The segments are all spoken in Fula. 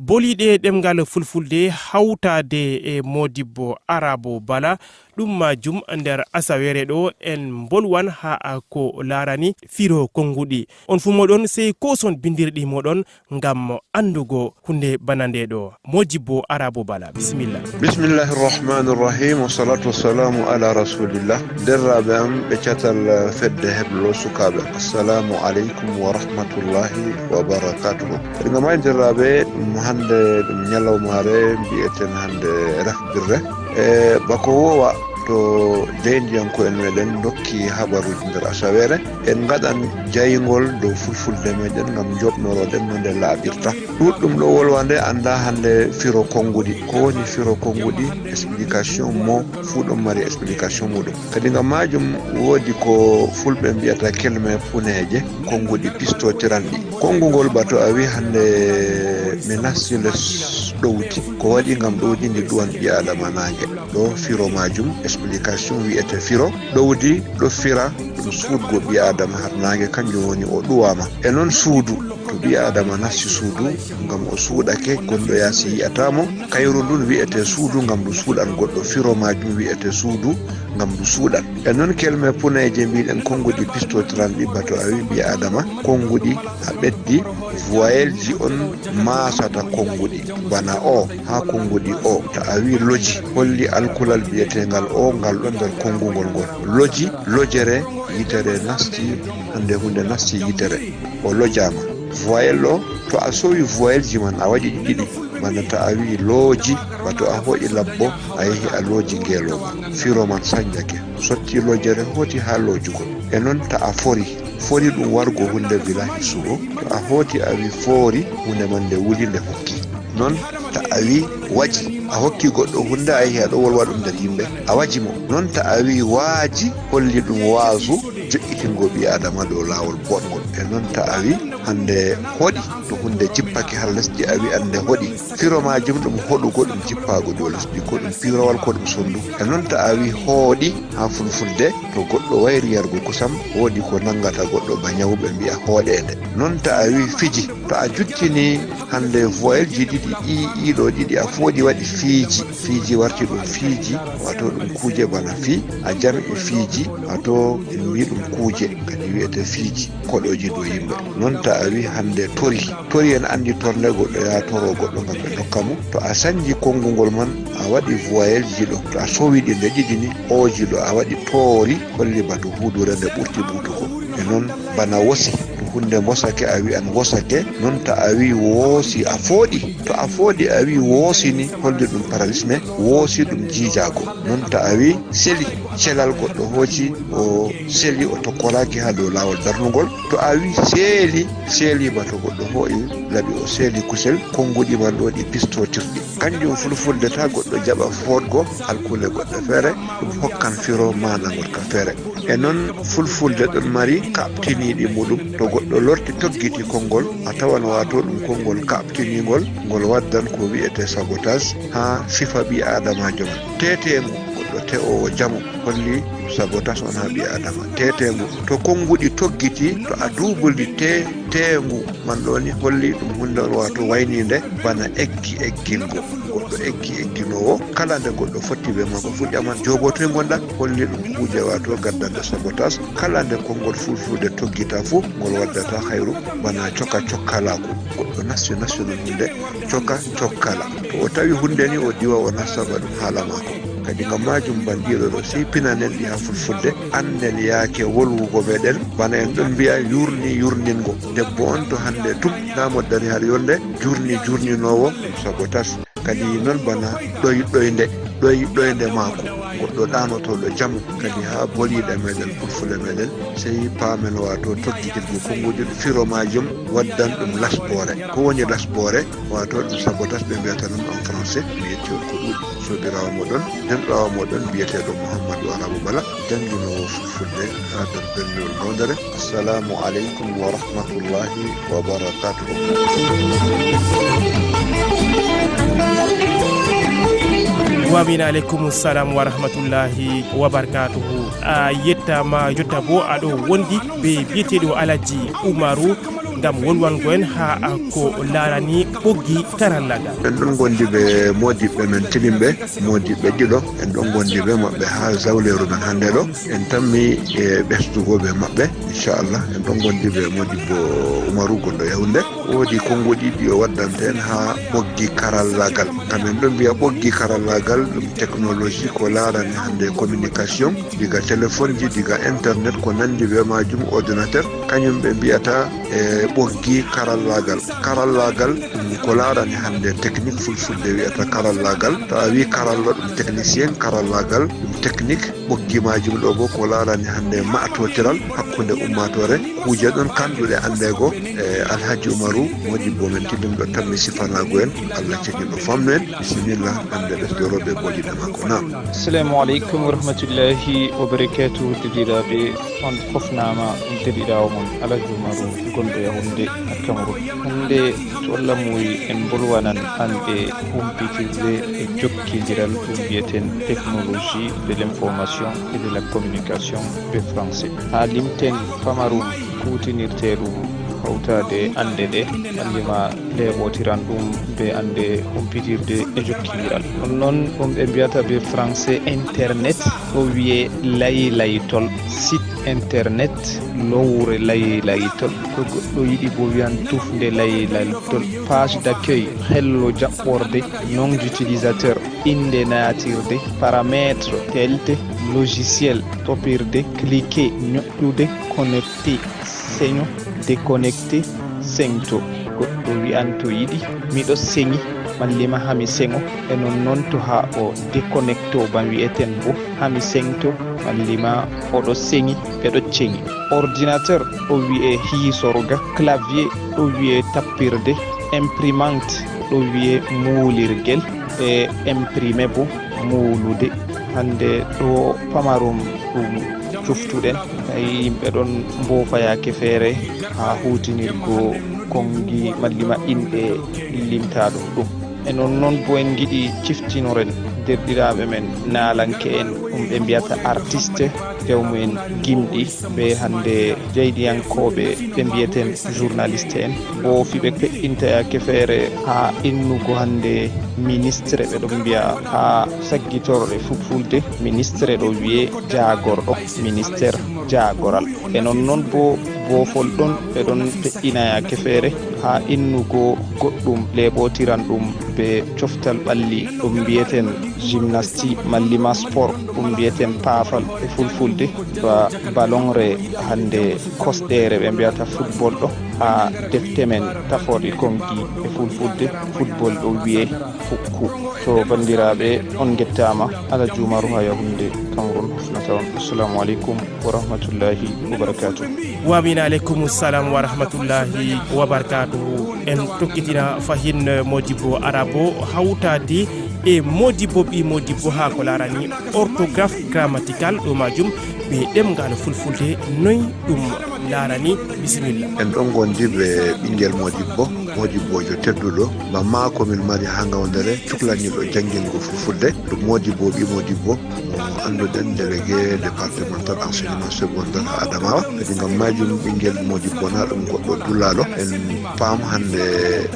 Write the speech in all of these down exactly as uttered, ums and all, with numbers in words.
Boliiɗe ɗemngal fulfulde hawtaade e moodibbo Arabo Bala, ɗum majum nder asaweere ɗo en mbolwan haa ko laarani firo konnguɗi. On fuu moɗon sey kooson binndirɗi moɗon ngam anndugo huunde bana nde ɗo. Moodibbo Arabo Bala, bisimilla. Bismillahi rahmani rahim, wassalatu wassalamu ala rasulillah. Derraɓe am ɓe catal fedde heblo sukaɓe, assalamu aleykum wa rahmatullahi wa barakatuhu. Kadi gam ay derraɓe, ɗum hande ɗum ñalawmare mbiyeten hande refbirre. E bako wowa to jeydiyanko'en meɗen dokki habaruji nder asawere, en gaɗan jayngol dow fulfulde meɗen gam joɓnoroɗen no nde laaɓirta. Ɗuɗɗum ɗo wolwa nde annda hannde firo konnguɗi. Ko woni firo konnguɗi? Explication mo fuu ɗon mari explication muɗum. Kadi ngam majum woodi ko fulɓe mbiyata kelme puneeje, konnguɗi pistotiranɗi. Konngugol ba to a wi hannde mi nasti les ɗowdi. Ko waɗi ngam ɗowdi ndi ɗuwan ɓii Aadama naange. Ɗo firo majum, explication wi'ete firo. Ɗowdi ɗo fira ɗum suuɗgo ɓii Aadama har naange, kanjum woni o ɗuwama. E non suudu, to ɓii Aadama nasti suudu ngam o suuɗake, gonɗo yaasi yi'ata mo, kayru ndun wi'ete suudu ngam ndu suuɗan goɗɗo, firo majum wi'ete suudu ngam ndu suuɗan. E non kelme puneeje mbiɗen konnguɗi pistotiranɗi, ba to a wi ɓii Aadama konnguɗi, a ɓeddi voyelji on maasata konnguɗi, bana o haa konnguɗi o. To a wi loji, holli alkulal bi'etengal o ngal ɗon nder konngugol ngol. Loji, lojere, yitere nasti, hande hunde nasti yitere. O lojama. Voyelle o, to a sowi voyelji man a waɗi ɗi ɗiɗi, bana to a wi looji, ba to a hoƴi labbo, a yehi a looji ngeelooba. Firo man sanjake. Sotti lojere hooti haa loojugol. E non to a fori, fori ɗum wargo hunde bila hisugo. To a hooti a wi foori, hunde man nde wuli nde hokki. Non to a wi waji, a hokki goɗɗo hunde, a yehi a ɗo wolwa ɗum nder yimɓe, a waji mo. Non to a wi waaji, holli ɗum waazu, jo'itingo ɓii Aadama dow laawol boɗngol. E non to a wi hande hoɗi, to hunde jippake har lesdi a wi'an nde hoɗi. Firo majum ɗum hoɗugo, ɗum jippaago dow lesdi, ko ɗum piirowal, ko ɗum sondu. E non to a wi hooɗi haa fulfulde, to goɗɗo wayri yargo kosam, woodi ko nangata goɗɗo ba nyawu, ɓe mbi'a hooɗeende. Non to a wi fiji, to a juttini hande voyelji ɗiɗi, i, i ɗo ɗiɗi, a fooɗi waɗi fiiji. Fiiji warti ɗum fiiji, wato ɗum kuuje bana fii, a jam'i fiiji, wato en mbi ɗum kuuje, kadi wi'ete fiiji, koɗooji dow yimɓe. Non to a wi hande tori, tori en andi tornde goɗɗo yaha toro goɗɗo ngam ɓe ndokka mo. To a sanji konngugol man, a waɗi voyelji ɗo, to a sowi ɗi nde ɗiɗi ni, ooji ɗo a waɗi toori, holli batu hudure nde ɓurti buutugo. E non bana wosi, to hunde mbosake a wi'an wosake, non to a wi woosi a fooɗi, to a fooɗi a wi woosini, holli ɗum paralysme, woosi ɗum jiijaago. Non to a wi seli, celal goɗɗo hooci o seli, o tokkoraaki haa dow laawol darnugol. To a wi seeli, seeli ba to goɗɗo hoo'i laɓi o seeli kusel, konnguɗi man ɗo ɗi pistotirɗi. Kanjum fulfulde ta goɗɗo jaɓa fooɗgo alkule goɗɗe feere, ɗum hokkan firo maana ngol ka feere. E non fulfulde ɗon mari kaɓtiniiɗi muɗum. To goɗɗo lorti toggiti konngol, a tawan wato ɗum konngol kaɓtiniingol, ngol waddan ko wi'ete sabotage haa sifa ɓii Aadamaajo man. Teeteengu, goɗɗo te'oowo jamu, holli sabotage on haa ɓii Aadama. Teeteengu, to konnguɗi toggiti, to a duubuli te, teengu man ɗo ni holli ɗum hunde on wato wayniinde bana eggi eggingo. Goɗɗo eggi egginoowo, kala nde goɗɗo fotti be maako fu ƴaman, "Jogo, toy ngonɗa?" Holli ɗum kuuje wato gaddanɗe sabotage. Kala nde konngol fulfulde toggita fu, ngol waddata hayru bana coka cokkalaaku. Goɗɗo nasti nasti non hunde coka cokkala. To o tawi hunde ni o diwa o nasta ba ɗum haala maako. Kadi ngam majum bandiiɗo ɗo sey pinanen ɗi haa fulfulde, anden yaake wolwugo meɗen, bana en ɗon mbi'a yurni yurningo. Debbo on to hande tum na mo dari har yolnde, jurni jurninoowo ɗum sabotage. Kadi non bana ɗoy ɗoynde, ɗoy ɗoynde maako, goɗɗo ɗaanotooɗo jamu. Kadi haa boliiɗe meɗen, fulfule meɗen, sey paamen wato toggitirgo konnguɗi firo majum waddan ɗum lasboore. Ko woni lasboore? Wato ɗum sabotage ɓe mbiyata ɗum en français. Mi yetti on ko ɗuuɗi. Soobiraawo moɗon, denɗiraawo moɗon biyeteeɗo Muhammadu Arabu Bala, jannginoowo fulfulde haa nder berniwol Ngawdere. Assalamu aleykum wa rahmatullahi wa barakatuhu. Wa min aleykum salam wa rahmatullahi wa barakatuhu. A yettama jotta bo aɗo wondi be biyeteeɗo Alaji Umaru. ngam wolwango en haa ko laarani ɓoggi karallagal. En ɗon ngondi bee moodibɓe men tilimɓe, moodibɓe ɗiɗo. En ɗon ngondi bee maɓɓe haa zawleeru men hannde ɗo. En tammi e ɓesdugo bee maɓɓe, inchallah. En ɗon ngondi bee moodibbo Umaru gonɗo Yahunnde. Woodi konnguɗi ɗi o waddanta en haa ɓoggi karallagal. Kam en ɗon mbiya ɓoggi karallagal, ɗum teknoloji ko laarani hannde communication, diga telefonji, diga internet, ko nanndi bee maajum, ordinateur. Kañum ɓe mbiyata e ɓoggi karallagal. Karallagal ɗum ko laarani hannde technique, fulfulde wiyata karallagal. To a wi karallo, ɗum technicien, karallagal ɗum technique. Ɓoggi maajum ɗo bo ko laarani hannde ma'atotiral hakkunde ummaatoore. Kuuje ɗon kanduɗe anndeego. E Alhaji Umaru, moodibbo men tilimɗo, tammi sifanaago en. Allah ceginɗo famnu en. Bisimilla, hannde ɓesdorooɓe booɗi ɗe maako. Naam. Assalamu aleykum wa rahmatullahi wa barakatuh, deɗɗiraaɓe. On kofnaama, on deɗɗiraawo mon Alhaji Umaru gonɗo Yahunnde, Kamerun. Hannde to Allah muuyi, en mbolwanan hannde humpitirde e jokkindiral ɗum mbiyeten technologie de l'information et de la communication be français. Haa limten pamarum kuutinirteeɗum hawtaade annde ɗe, anndima leeɓotiran ɗum be annde humpitirde e jokkindiral. Ɗum noon ɗum ɓe mbiyata be français internet, ɗo wiyee laylaytol, site internet, lowre laylaytol. To goɗɗo yiɗi bo wiyan tufnde laylaytol, page d'accueil, hello jaɓɓorde, nom d'utilisateur, innde naatirde, paramètre, telte, logiciel, topirde, cliquer, ñoƴƴude, connecter, seño, déconnecter, seŋto. Goɗɗo wi'an to yiɗi, miɗo seŋi, mallima hami seŋo. E non non to haa o déconnecto ban wi'eten bo, hami seŋto, mallima oɗo seŋi, ɓeɗo ceŋi. Ordinateur ɗo wi'e hiisorga, clavier ɗo wi'e tappirde, imprimante ɗo wi'e muulirgel, e imprimer bo muulude. Hande ɗo pamarum ɗum cuftuɗen, tawi yimɓe ɗon mboofa yaake feere haa huutinirgo konngi mallima inɗe limtaaɗum ɗum. E non non bo en ngiɗi ciftinoren derɗiraaɓe men naalanke'en ɗum ɓe mbiyata artiste, jawmu'en gimɗi, ɓe hande jayɗiyankooɓe ɓe mbiyeten journaliste en, boofi ɓe peƴƴinta yaake feere haa innugo hande ministre, ɓe ɗon mbiya haa saggitorɗe fulfulde, ministre ɗo wi'e jaagorɗo, ministère jaagoral. E non non bo boofol ɗon, ɓe ɗon peƴƴina yaake feere haa innugo goɗɗum leeɓotiran ɗum be coftal ɓalli, ɗum mbiyeten gymnastie mallima sport, ɗum mbiyeten paafal e fulfulde, ba balonre hande kosɗeere ɓe mbiyata football ɗo, haa defte men tafoɗe konngi e fulfulde, football ɗo wi'e fukku. To banndiraaɓe, on ngettaama, Alhaji Umaru haa Yahunde, Cameroun hufnata on. Assalamu aleykum wa rahmatullahi wa barakatuh. Wa min aleykum salam wa rahmatullahi wa barakatuh. En tokkitina fahin Modibbo Arabo hawtaade e Modibbo ɓii Modibbo haa ko laarani orthographe grammatical, ɗo majum ɓe ɗemngal fulfulde, noy ɗum laarani? Bisimilla. En ɗon ngondi be ɓingel Modibbo, Modibbojo tedduɗo, ba maako min mari haa ngawdere, cuklaniiɗo janngingol fulfulde, ɗum Modibbo ɓii Modibbo, mo annduɗen, délégué départemental enseignement secondaire haa Adamawa. Kadi ngam majum ɓingel Modibbo na ɗum goɗɗo dullaaɗo. En paam hande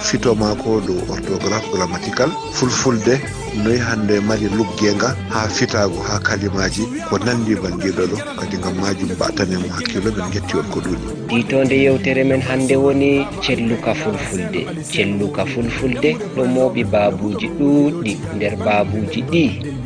fito maako dow orthographe grammatical, fulfulde, noy hande mari luggenga haa fitaago haa kalimaaji, ko nandi bandiiɗo ɗo. Kadi ngam majum mbaɗtanen mo hakkilo, min ngetti on ko ɗuuɗi. Tiitoonde yewtere men hande woni celluka fulfulde. Celluka fulfulde ɗo mooɓi baabuuji ɗuuɗɗi. Nder baabuuji ɗi,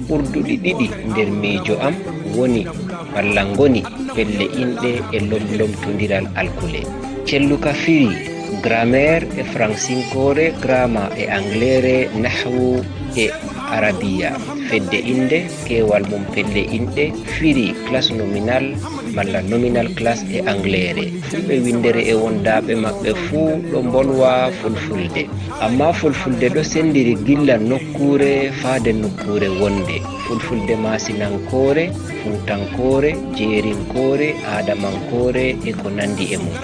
ɓurduɗi ɗiɗi nder miijo am woni malla ngoni pelle inɗe e lomlomtondiral alkule. Celluka firi grammaire e fransinkoore, grammar e angleere, nahwu e arabiya. Fedde innde, keewal mum pelle inɗe, firi classe nominale malla nominal classe e angleere. Fulɓe winndere e wondaaɓe maɓɓe fuu ɗo mbolwa fulfulde. Ammaa fulfulde ɗo senndiri gilla nokkuure faade nokkuure wonnde. Fulfulde maasinankoore, fuutankoore, jeerinkoore, aadamankoore e ko nanndi e mum.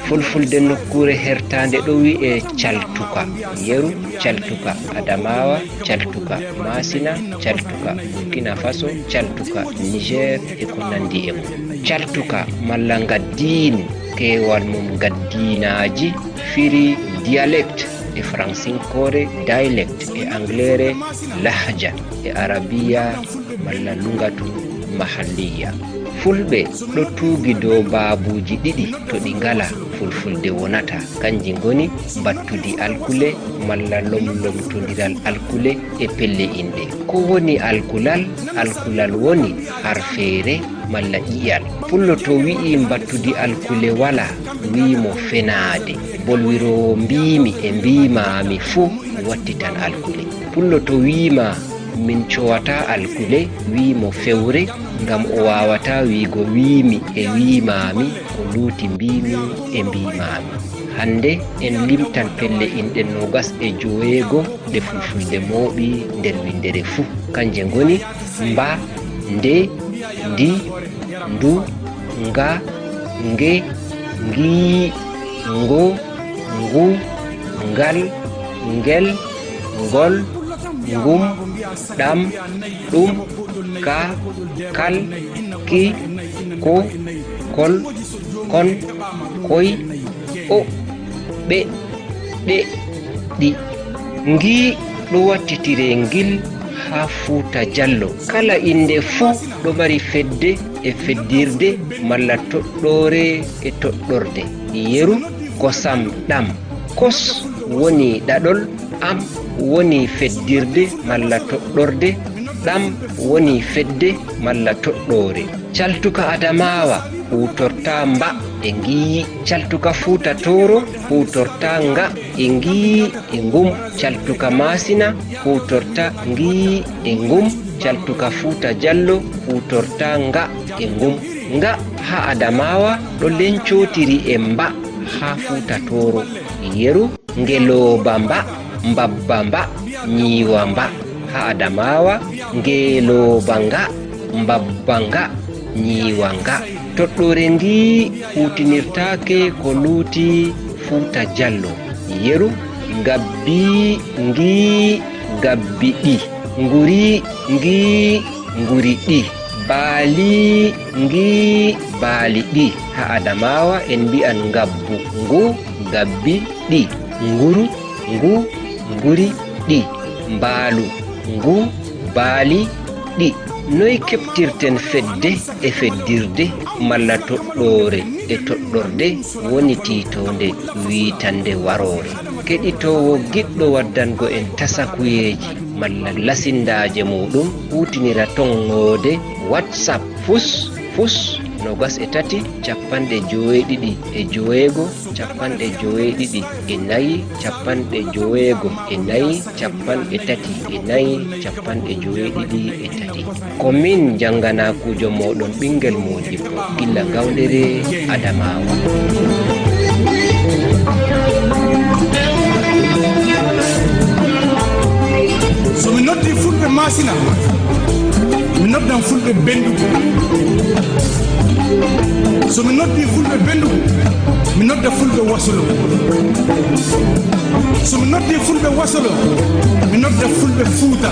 Fulfulde nokkuure hertaande ɗo wi'e caltuka, yeru, caltuka Adamawa, caltuka Masina, caltuka Burkina Faso, caltuka Niger e ko nanndi e mum. Caltuka malla nga diin Keewal mum gaddiinaaji firi dialect e fransinkoore dialect, e angleere lahja, e arabiya malla lugatu mahalliya. Fulɓe ɗo tuugi dow baabuuji ɗiɗi to ɗi ngalaa, fulfulde wonata. Kanji ngoni mbattudi alkule malla lomlomtondiral alkule e pelle inɗe. Ko woni alkulal? Alkulal woni harfeere malla ƴi'al. Pullo to wi'i mbattudi alkule walaa, wi'i mo fenaade. Bolwiroowo mbiimi e mbiimaami fuu wattitan alkule. Pullo to wi'i ma min cowataa alkule, wi'i mo fewre, ngam o waawataa wi'igo wiimi e wiimaami, ko luuti mbiimi e mbiimaami. Hannde en limtan pelle inɗe noogas e joweego ɗe fulfulde mooɓi nder winndere fuu. Kanje ngoni mba, nde, ndi, ndu, nga, nge, ngii, ngo, ngu, ngal, ngel, ngol, ngum, ɗam, ɗum, ka, kal, ki, ko, kol, kon, koy, o, ɓe, ɗe, ɗi. Ngii ɗo wattitire ngil haa Fuuta Jallo. Kala innde fuu ɗo mari fedde e feddirde malla toɗɗoore e toɗɗorde. Yeru, kosam, ɗam. Kos woni ɗaɗol, am woni feddirde malla toɗɗorde, ɗam woni fedde malla toɗɗoore. Caltuka Adamaawa huutortaa mba e ngiyi. Caltuka Fuuta Tooro huutortaa nga e ngiyi e ngum. Caltuka Maasina huutortaa ngiyi e ngum. Caltuka Fuuta Jallo huutortaa nga e ngum. Nga haa Adamaawa ɗo lencootiri e mba haa Fuuta Tooro. Yeru, ngelooba mba, mbabba mba, nyiiwa mba. Haa Adamaawa, ngeelooba nga, mbabba nga, nyiiwa nga. Toɗɗoore ngii huutinirtaake ko luuti Fuuta Jallo. Yeru, ngabbi, ngii, gabbi ɗi. Nguri, ngii, nguri ɗi. Baali, ngii, baali ɗi. Haa Adamaawa en mbi'an ngabbu, ngu, gabbi, ɗi. Nguru, ngu, nguri, ɗi. Mbaalu, ngu, baali, ɗi. Noy keɓtirten fedde e feddirde malla toɗɗoore e toɗɗorde woni tiitoonde wiitannde waroore? Keɗitoowo giɗɗo waddango en tasakuyeeji malla lasindaaje muuɗum, huutinira tonngoode WhatsApp fus fus noogas e tati, capanɗe joweeɗiɗi e joweego, capanɗe joweeɗiɗi e nayi, capanɗe joweego e nayi, capanɗe tati e nayi, capanɗe joweeɗiɗi e tati. Ko min jannganakuujo mooɗon ɓinngel Moodibbo, gilla Gawlere Adamaawa. So mi noddi Fulɓe Maasina, mi noddan Fulɓe Benndugu. So mi noddi Fulɓe Benndugu, mi nodda Fulɓe Wasolo. So mi noddi Fulɓe Wasolo, mi nodda Fulɓe Fuuta.